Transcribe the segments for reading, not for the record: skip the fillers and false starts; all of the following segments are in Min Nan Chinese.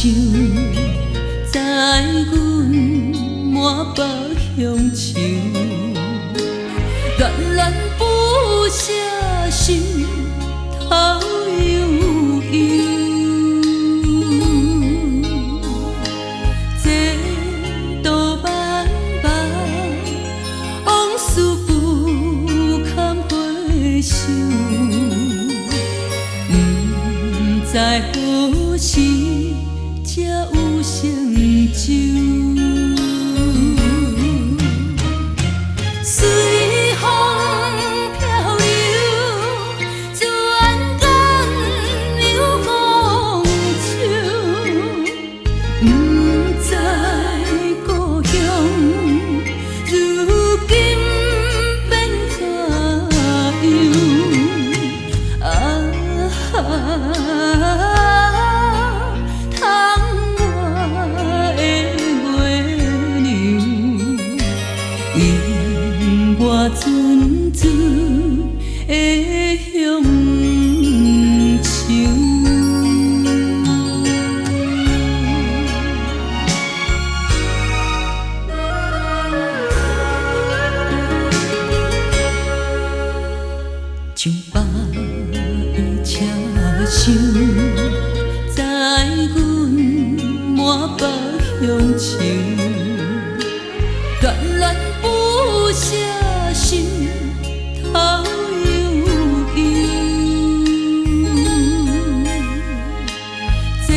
想，载阮滿腹鄉愁，戀戀不捨心頭悠悠。前途漫漫，往事不堪回首，毋知何時才有成就。隨風飄流，轉眼又風秋，毋知故鄉如今變怎樣？啊，窗外的月娘，引我陣陣的鄉愁。上百的車廂，載阮滿腹鄉愁，戀戀不捨心頭悠悠。前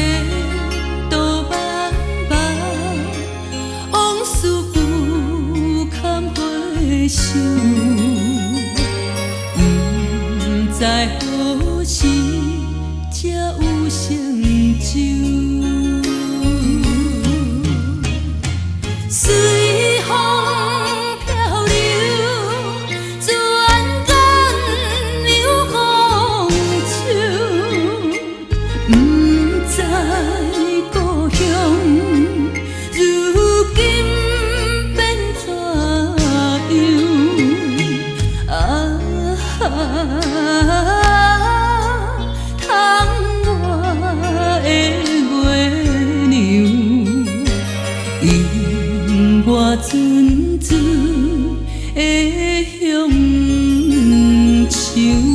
途漫漫，往事不堪回首，毋知何時才有成就。隨風飄流，轉眼又風秋，毋知故鄉如今變怎樣？啊，窗外的月娘，引我陣陣的鄉愁。